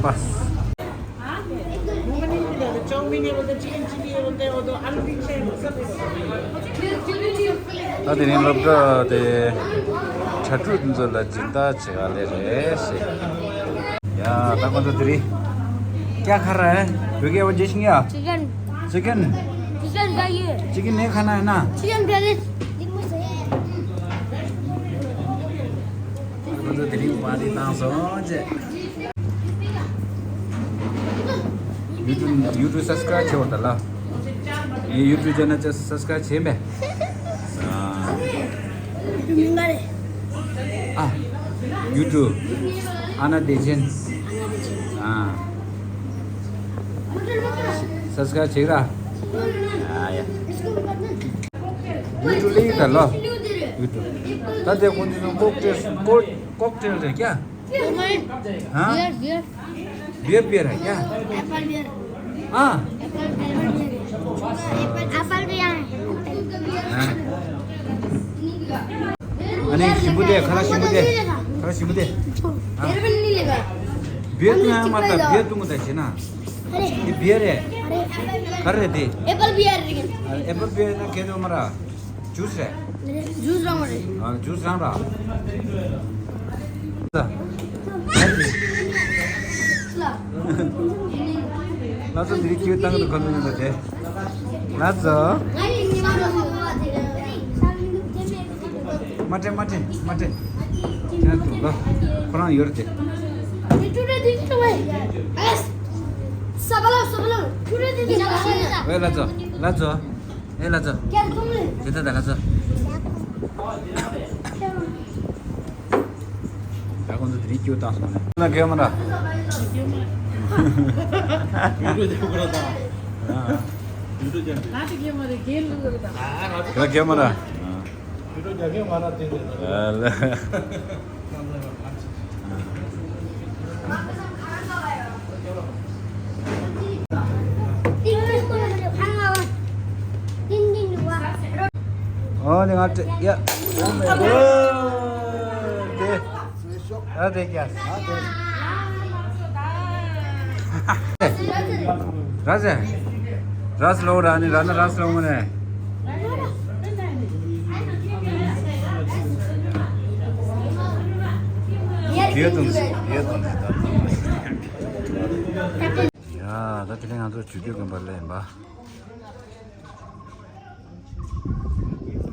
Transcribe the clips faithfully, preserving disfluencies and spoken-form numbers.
ད་དེ་རིང་སློབ་གྲྭ་དེ་གྲྭ་ཕྲུག་ཚོ་ལ་སྦྱིན་བདག་བྱེད་ག་སླེབས་རེད་ཟེར། ཡ་ད་ཁོང་ཚོ་དེ་རིང་क्या खा रहा है? भैया वो जैसे क्या? चिकन। चिकन? चिकन चाहिए। चिकन नहीं खाना है ना? चिकन पहले। ཁོང་ཚོ་དེ་རིང་པར་ཊི་བཏང་སོང་ཅེས། ཡུ་ཊུབ་ཡུ་ཊུབ་སབ་སི་ཀ་རེབ་བྱེད་འོ་ད་ལ། ངའི་ཡུ་ཊུབ་ཆེ་ནལ་ཅིག་སབ་སི་ཀ་རེབ་བྱེད་མེད། ཨ། ཡུ་ཊུབ་མིང་ག་རེ། ཨ། ཡུ་ཊུབ། ཨ་ན་བདེ་ཆེན། ཨ། སབ་སི་ཀ་རེབ་བྱེད་ར། ཨ་ཡ། ཡུ་ཊུབ་ལིང་ད་ལོ། ཡུ་ཊུབ། ད་དེ་ཁོང་ཚོ་ཀོག་ཊེལ་ཀོག་ཀོག་ཊེལ་རེད་ཀྱ། ཧ། བི་ཡར་བི་ཡར། བི་ཡར་བི་ཡར་རེད་ཀྱ། ཨེ་པལ་བི་ཡར། ཨ། ཨེ་པལ་བི་ཡར། ཨེ་པལ་བི་ཡར། ཨ། ཨ་ནི་ཞིམ་པོ་དེ་ཁ་ལག་ཞིམ་པོ་དེ་ཁ་ལག་ཞིམ་པོ་དེ། ཨ། བི་ཡར་བི་ཡར་མ་ད་བི་ཡར་བཏུང་གི་ད་ཤི་ན། འདི་བི་ཡར་རེད། ག་རེ་རེད་དེ། ཨེ་པལ་བི་ཡར་རེད། ཨེ་པལ་བི་ཡར་ན་གས་དོ་མ་ར། ཇུས་རེད། ཇུས་རང་རེད། ཨ་ཇུས་རང་ར། ལ་ཚོ་འདི་ཁྱོད་བཏང་གི་འདུག་ག་མིན་འདུག་དེ། ལ་ཚོ། མ་དྲན་མ་དྲན་མ་དྲན། ཁྱོད་འདུག་ལ། ཁོ་རང་ཡོད་རེད་དེ། ཨེ་ལ་ཚོ་ལ་ཚོ། ཨེ་ལ་ཚོ། དེ་ལྟ་ད་ལ་ཚོ། ད་ཁོང་ཚོ་དེ་རིང་སྐྱིད་པོ་བཏང་སོང་ནས། ལ་གེ་མ་ར། ལ་གེ་མ་ར། ལ། ཨོ་ནི་ང་ཏྲེ་ཡ། ཨོ་མེ་གོ། དེ། ཨ་དེ་ཀྱ། ར་ཟེ། ར་ཟེ་ལོ་ར་ནི་ར་ན་ར་ཟེ་ལོ་མོ་ནེ། ཡ་ད་དེ་ནས་ང་ཚོ་ཇུ་ཇུ་དགོན་པ་ལ་ཡིན་པ།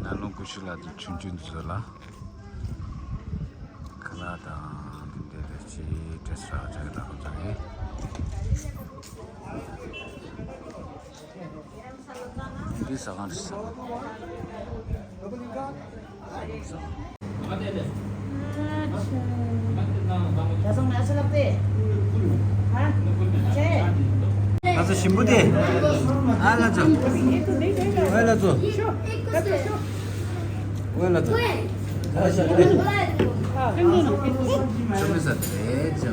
ནང་ལོགས་ཀུ་ཤུ་ལ་དེ་ཆུང་ཆུང་ཚོ་ལ་ཁ་ལག་དང་དེ་འདྲའི་ལས་ཅི་ཏྲེ་སི་རག་ཅག་གི་ལག་ཅག་གི། འདི་ཟ་ཁང་རེད་ཟ་ཁང་། ལ་ཚོ་ཞིམ་པོ་དེ། ཨ་ལ་ཚོ། ཨ་ལ་ཚོ། ཨ་ལ་ཚོ། ཨ་ལ་ཚོ། ཆོ་མེ་ས་དེ་ཅི་མ།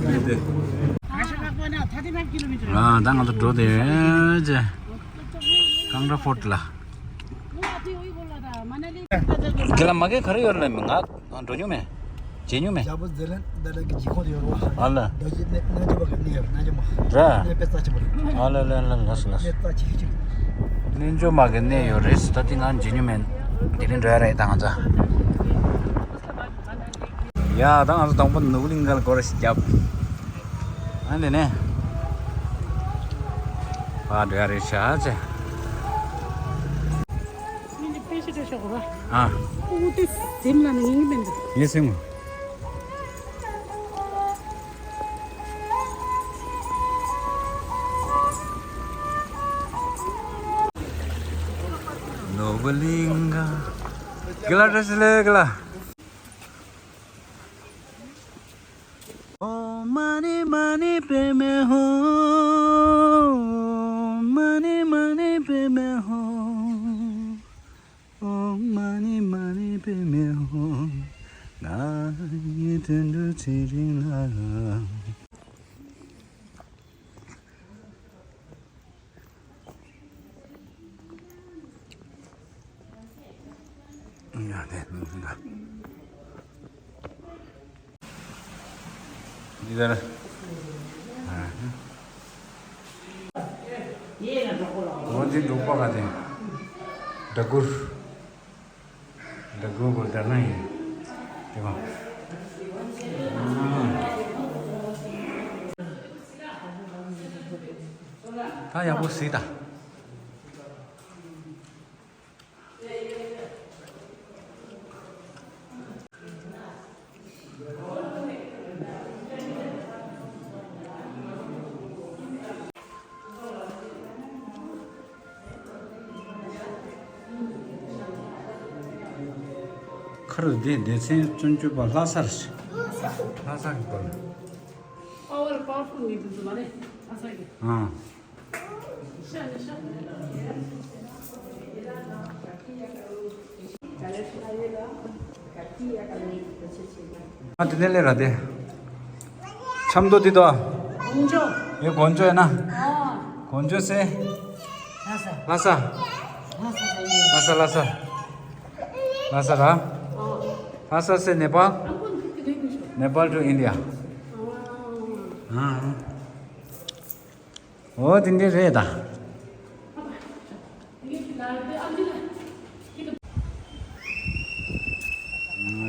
མི་དེ། ཨ་ད་ང་ཚོ་འགྲོ་དེ་ཅི། ཀང་ར་ཕོར་ཊི་ལ། དེ་ལ་མ་གི་ག་རེ་ཡོད་ལ་ང་འགྲོ་མྱོང་མེད། མཇལ་མྱོང་མེད། རྒྱ་པོ་ཟེར་ལན་ད་ལ་གི་ཇི་ཁོང་དུ་ཡོད་རོ། ཨ་ལ། ད་ཇི་ནེ་ནེ་ཇོ་བ་གི་ནེ་ཡོད་ནེ་ཇོ་མ། ར། ནེ་པེ་ཙ་ཆི་པོ་རེད། ཨ་ལ་ལ་ལ་ལ་ལ་ལ། ནེ་ཙ་ཆི་ཧི་ཅི་རེད། ནེ་ཇོ་མ་གི་ནེ་ཡོད་རེད་ད་དེ་ང་མཇལ་མྱོང་མེད། དེ་རིང་འགྲོ་ཡ་རེད་ད་ང་ཚོ། ཡ་ད་ང་ཚོ་དང་པོ་ནོར་བུ་གླིང་ག་ལ་སྐོར་ཞིག་བརྒྱབ། ཨ་འདི་ནས་ཕར་འགྲོ་ཡ་རེད་ཤག་ཅེ། ཨ། ངས་སེམས་ངོ་། ནོར་བུ་གླིང་ག། ག་ལ་བཀྲ་ཤིས་བདེ་ལེགས་ག་ལ། ཨོཾ་མ་ཎི་མ་ཎི་པདྨེ་ཧཱུྃ། ཨོཾ་མ་ཎི་མ་ཎི་པདྨེ་ཧཱུྃ། ཨོཾ་མ་ཎི་མ་ཎི་པདྨེ་ཧཱུྃ། ང་ཡི་དོན་གྲུབ་ཚེ་རིང་ལ། इधर। འདི་འབྲོག་པ་ག་དེ། སྦྲ་གུར། སྦྲ་གུར་གོ་སྦྲ་ནང་ཡིན། དེ་ག་ད་ཡག་པོ་གཟིགས་དང་། ཁར་འདི་སྡེ་ཚན་བཙོན་བཅོས་པ་ལྷ་སར་ཞིག་ལྷ་ས་གི་སྐོར། Power, powerful ནི་འདི་ཚོ་མ་རེད། ལྷ་ས་གི། ཨང་། ཨ་དེ་ནས་ལས་ར་དེ། ཆབ་མདོ་དེ་དོ། དགོན་ཆོ། ཡེ་དགོན་ཆོ་ཡིན་ན། ཨ། དགོན་ཆོ་སེ། ལྷ་ས། ལྷ་ས། ལྷ་ས་ལྷ་ས། ལྷ་ས་ར། ལྷ་ས་སེ་ནེ་པཱལ། ནེ་པཱལ་to India། ཨ། འོ་དེ་འདྲ་རེད་ད། ཨ་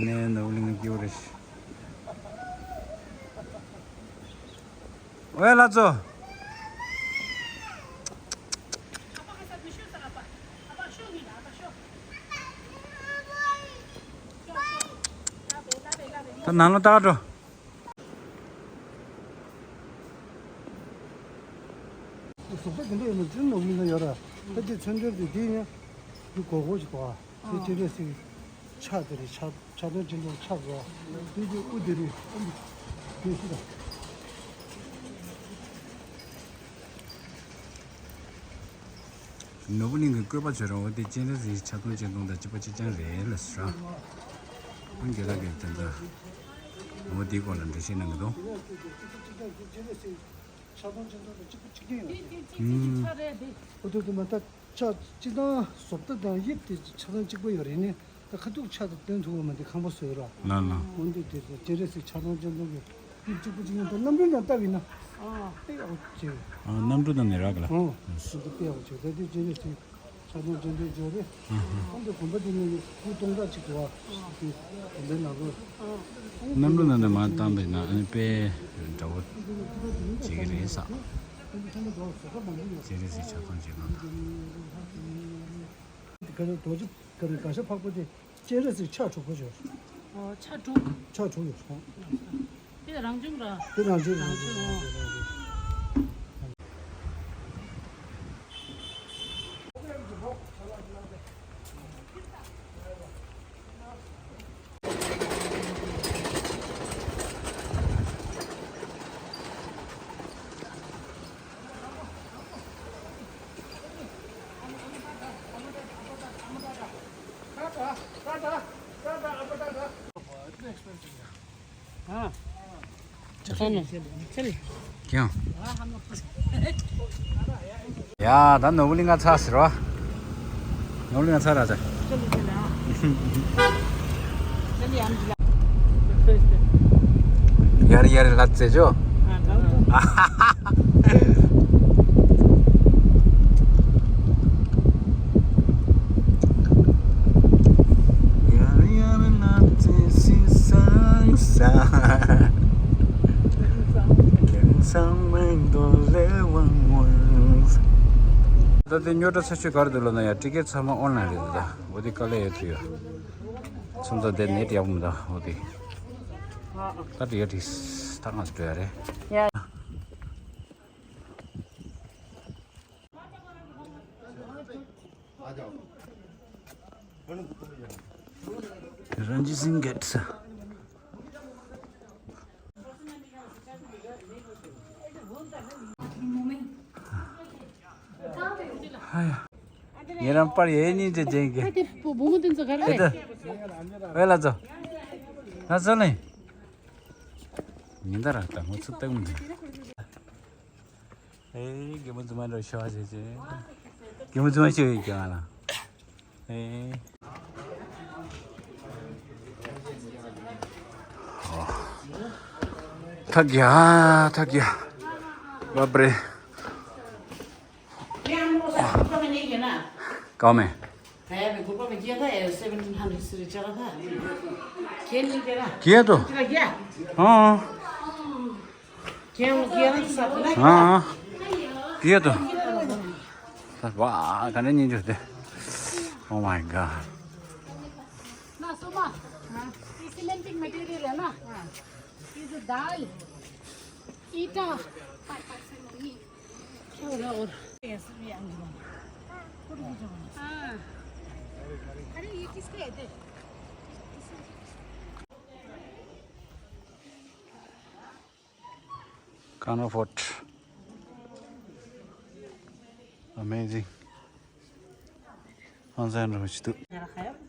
ནི་ནོར་བུ་གླིང་སྐྱིད་པོ་རེད། ཝེ་ལྷ་མཚོ། ད་ནང་ལ་བལྟ་འགྲོ། གཟུགས་པོ་དེ་འདྲ་ཡོད་ན་ཅི་ནོར་བུ་གླིང་ཡོད་ར། ད་དེ་མཚོན་དོན་དེ་དེ་ཡིན་ཡང་། འདི་སྒོར་སྒོར་ཞིག་འདུག་ཨ། དེ་སྤྱན་རས་གཟིགས་ཕྱག་དེ་རེད། ཕྱག་ཕྱག་སྟོང་སྤྱན་སྟོང་ཕྱག་འགྲོ་བ། དེ་དེ་དབུ་དེ་རེད། ཨ་འདི་དེ་ཤི་ད། ནོར་བུ་གླིང་གི་བཀོད་པ་བྱོས་རང་འོ་དེ་སྤྱན་རས་གཟིགས་ཕྱག་སྟོང་སྤྱན་སྟོང་དང་གཅིག་པ་གཅིག་རྐྱང་རེད་ལ་ཟེར། ཨ་རྒན་ལགས་ཀྱིས་དེ་འདྲ་འོ་དེའི་སྐོར་ལ་འགྲེལ་བཤད་གནང་གི་འདུག་ཕྱག་སྟོང་སྤྱན་སྟོང་དང་གཅིག་པ་གཅིག་རྐྱང་ཡོད་རེད། ཨོ་དེ་དེ་མ་ད། ཕྱག་སྤྱིར་བཏང་བཟོ་ལྟ་དང་དབྱིབས་དེ་ཆ་ཚང་གཅིག་པ་ཡོད་རེད་ནི། ད་ཁ་ཐུག་ཕྱག་དེ་སྟོན་ཐུབ་པ་མ་དེ་ཁང་པ་བཟོས་ར། ལ་ལ། འོན་ཏེ་དེ་སྤྱན་རས་གཟིགས་ཕྱག་སྟོང་སྤྱན་སྟོང་གི་དབྱིབས་གཅིག་པ་གཅིག་རྐྱང་དང་གནམ་གྲུ་ནང་ལྟ་བས་ན། ཨ་དཔེ་ཡག་པོ་བྱས། ཨ་གནམ་གྲུ་ནང་ནས་རག་གི་ལ། ཨོ་དེ་དཔེ་ཡག་པོ་བྱས། ད་དེ་སྤྱན་རས་གཟིགས་ཕྱག་སྟོང་སྤྱན་སྟོང་བརྗོད་རེད། ཨ་ཧ། ཨ་འདི་དགོན་པ་དེ་ནས་སྐུ་སྟོང་ཕྲག་གཅིག་འདུག་བ། དེ་དགོན་པའི་ནང་ལོགས། གནམ་གྲུ་ནང་ནས་མར་བཏང་པས་ན་ཨ་ནི་དཔེ་འདྲ་བོ་བྱེད་ཀྱི་རེད་ས། སྤྱན་རས་གཟིགས་ཕྱག་སྟོང་བྱེད་སྟངས་དང་། ག་རེ་རྡོ་རྗེ་ག་རེ་གར་ཞ་འཕགས་པོ་དེ་སྤྱན་རས་གཟིགས་ཕྱག་དྲུག་པོ་བྱོས། ཨོ་ཕྱག་དྲུག་ཕྱག་དྲུག་ཡོད་སོང་། དེ་རང་བྱུང་ར། དེ་རང་བྱུང་རང་བྱུང་། རང་བྱུང་། ཀྱང་། ཡ་ད་ནོར་བུ་གླིང་ང་ཚར་ཟེར་བ། ནོར་བུ་གླིང་ང་ཚར་ར་ཚར། ཡར་ཡར་ལ་ཙེ་ཇོ། ད་དེ་རྙོག་དྲ་ཚ་ཤོས་ག་རེ་འདུག་ལབ་ན་ཡ་ཊི་ཀེ་ཊི་ཚང་མ་ཨོན་ལན་རེད་འདུག་ད་འོ་དེ་དཀའ་ལས་ཡོད་ཚུལ་ཡོད། ཚོང་ཚོགས་དེ་ནེ་ཊི་ཡག་པོ་མི་འདུག་འོ་དེ། ད་དེ་ཡོད་དེ་ད་ང་ཚོ་འགྲོ་ཡ་རེད། ཡ། རན་ཇི་སིང་གེ་ཊི། ཧ་ཡ། ཉེ་རང་པར་ཡེ་ཉིན་ཅེ་ཅེ་གེ། ཨ་དེ་བུ་བུ་མོ་དེ་ཚོ་ག་རེ་རེད། ཨེ་ད། ཝེ་ལ་ཚོ། ང་ཚོ་ནི། ཉིན་ད་ར་ད་ངོ་ཚུགས་སྟེགས་མི་འདུག་ཨེ་རྒན་མོ་རྫུན་མ་འགྲོ་ཤོག་ཟེར་ཅེ། རྒན་མོ་རྫུན་མ་ཤོག་ཡོད་ཀྱང་ང་ལ། ཨེ། ཐག་ཡ་ཐག་ཡ། བ་པ་རེ། ཀའོ་མེ། ད་ཡ་མེ་གུར་པ་མེ་རྒྱལ་ད་ཡ་སེ་བེན་ཧན་ཌྲེད་སི་རི་ཅ་ལ་ད། ཁྱེད་ནི་རྒྱལ་ད། རྒྱལ་དོ། ཅི་ལ་རྒྱལ། ཨང་། ཁྱེད་མོ་རྒྱལ་ད་ས་ད་ལ་རྒྱལ། ཨང་། རྒྱལ་དོ། ད་བ་ག་ནས་ཉིན་འཇུ་དེ། Oh my god. ना सुमा, ये सीमेंटिंग मटेरियल है ना, ये जो दाल, ईटा, और, और हाँ। अरे, ये किसका है? दे। Kanra Fort. Amazing. Hansen rochtu.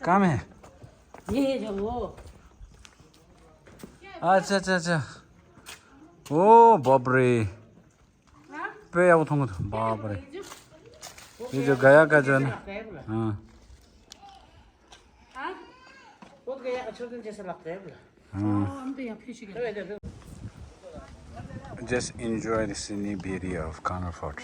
Kame. ये जो वो। अच्छा, अच्छा, अच्छा। ओ बाप रे। पे आओ तुम, बाप रे। ये जो गया का जो है ना। हाँ। हाँ? वो गया का छोटन जैसा लगता है बोला। हाँ। हाँ, हम तो यहाँ फिश गए। Just enjoy the scenic beauty of Kanra Fort.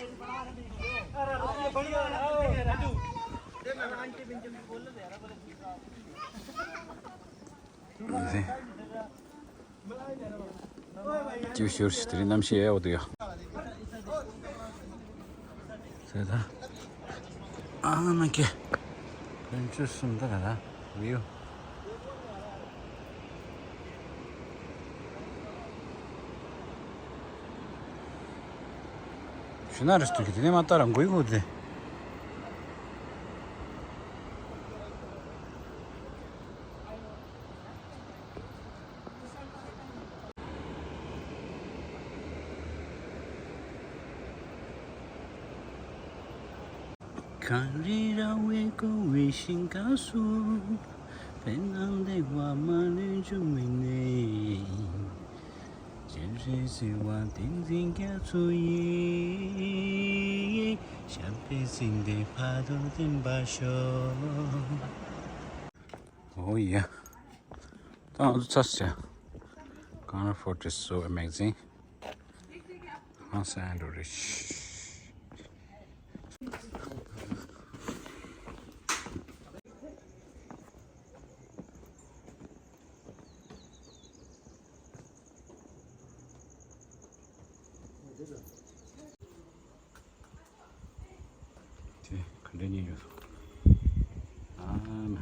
ཅིའུ་ཤུར་ཞིག་དེ་རིང་གནམ་གཤིས་ཡག་པོ་འདུག་ཡ། ཟེར་ད། ཨ་མ་ཀེ། དཔོན་ཆུ་གསུམ་ད་ག་ད། བིའུ། ཞུ་ན་རེ་སྟོན་གི་དེ་ནས་མ་ལྟ་ར་འགུལ་འགུལ་དེ། གངས་རི་ར་བས་བསྐོར་བའི་ཞིང་ཁམས་སུ། བོད་ནང་བདེ་བ་མ་ལུས་འབྱུང་བའི་གནས། སྤྱན་རས་གཟིགས་དབང་བསྟན་འཛིན་རྒྱ་མཚོ་ཡི། ཞབས་པད་སྲིད་མཐའི་བར་དུ་བརྟན་པར་ཤོག Oh yeah. That was such a Kanra Fort is so amazing. Hansen Ridge. དེ་ག་འདྲ་ཉིད་ཡོད་སོང་། ཨ་མ།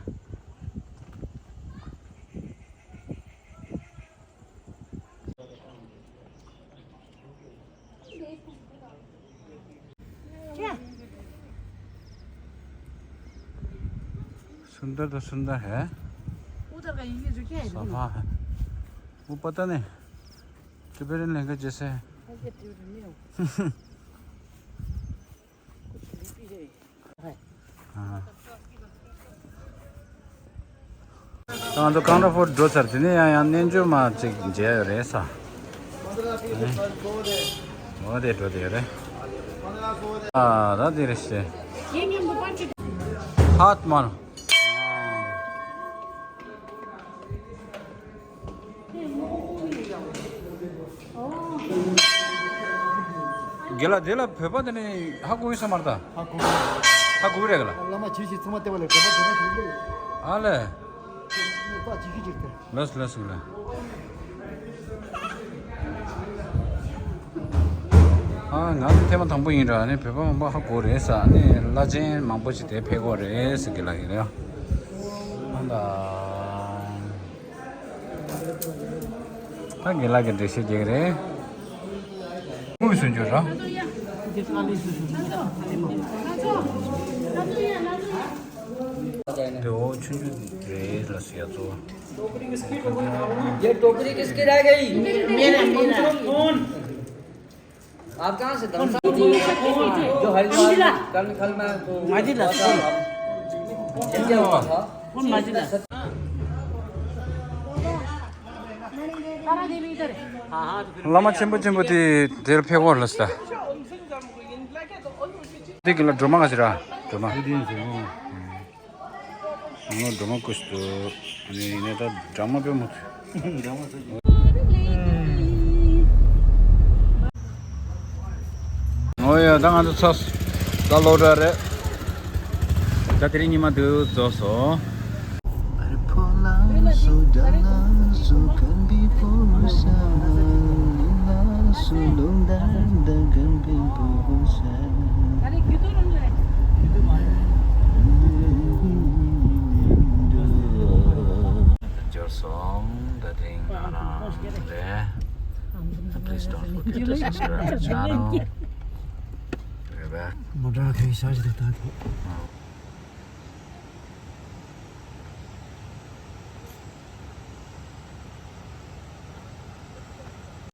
सुंदर तो सुंदर है। उधर का ये जो क्या है? सफा है। वो पता नहीं। टिबेटन लैंग्वेज जैसे है। हाँ। ད་ང་ཚོ་ཀང་ར་ཕོར་འགྲོ་ཚར། དེ་ནས་ཡང་ཡང་རྣལ་འབྱོར་མ་ཅིག་མཇལ་ཡོད་རེད་ས། འོ་དེ་འགྲོ་དེ་ཡོད་རེད། ཨ་ད་དེ་རེད་ཤེ། ཧཱད་མར། དགེ་ལགས་དེ་ལ་བོད་པ་དེ་ནི་ཧ་གོ་ཡིན་ས་མ་རེད་ད། ཧ་གོ་གི་རེད། ཧ་གོ་གི་རེད་ག་ལ། བླ་མ་ཇི་ཞིག་ཚང་མ་བལྟས་པ་ལས་བོད་པ་བོད་པ་ཞིག་ལས། ཨ་ལས། བོད་པ་ཇི་ཞིག་ཅིག་ལྟ། ལགས་སོ་ལགས་སོ་ལགས། ཨ་ང་ཚོ་ཐེངས་མ་དང་པོ་ཡིན་ར། ནི་བོད་པ་མང་པོ་ཧ་གོ་རེད་ས། ནི་བླ་ཆེན་མང་པོ་ཞིག་དེ་ཕེབས་ཀྱི་ཡོད་རེད་ཟེར་གི་ལབ་ཡིན་རེད། ཨ་ད། ད་དགེ་ལགས་ཀྱི་འགྲེལ་བཤད་རྒྱག་གི་རེད། དངུལ་སུ་འགྱུར་ར། འདི་འོ་ཆུང་ཆུང་རེད་ལ་ཟེར་ཡ་གཙོ་བོ། ये टोकरी किसकी रह गई? मेरा, मेरा। आप कहाँ से? धर्मशाला से? जो हरिद्वार में कल, कल मैं तो माजी ला। क्या हुआ था? वो माजी ला। तारा देवी इधर है। हाँ, हाँ, तो फिर བླ་མ་ཆེན་པོ་ཆེན་པོ་དེ་དེར་ཕེབས་ཀྱི་ཡོད་ལ་ཟེར། དེ་གི་ལ་སྒྲོལ་མ་ག་ཟེར་ར། སྒྲོལ་མ། ཨ་ནི་སྒྲོལ་མ་སྐུ་ཞིག་འདུག་ཨ་ནི་ཡིན་ནའི་ད་འདྲ་མ་དཔེ་མ་ཐུབ། འོ་ཡ། ད་ང་ཚོ་ཚོ་ད་ལོག་འདྲ་རེད། ད་དེ་རིང་ཉི་མ་འདི་རྫོགས་སོང་། འབྱོར་སོང་། ད་དེ་རིང་ང་རང་རེད། Please don't forget to subscribe my channel. Be right back. མོ་ཊ་ཁའི་ཤ་ཞིག་ཏུ་ད་དེ།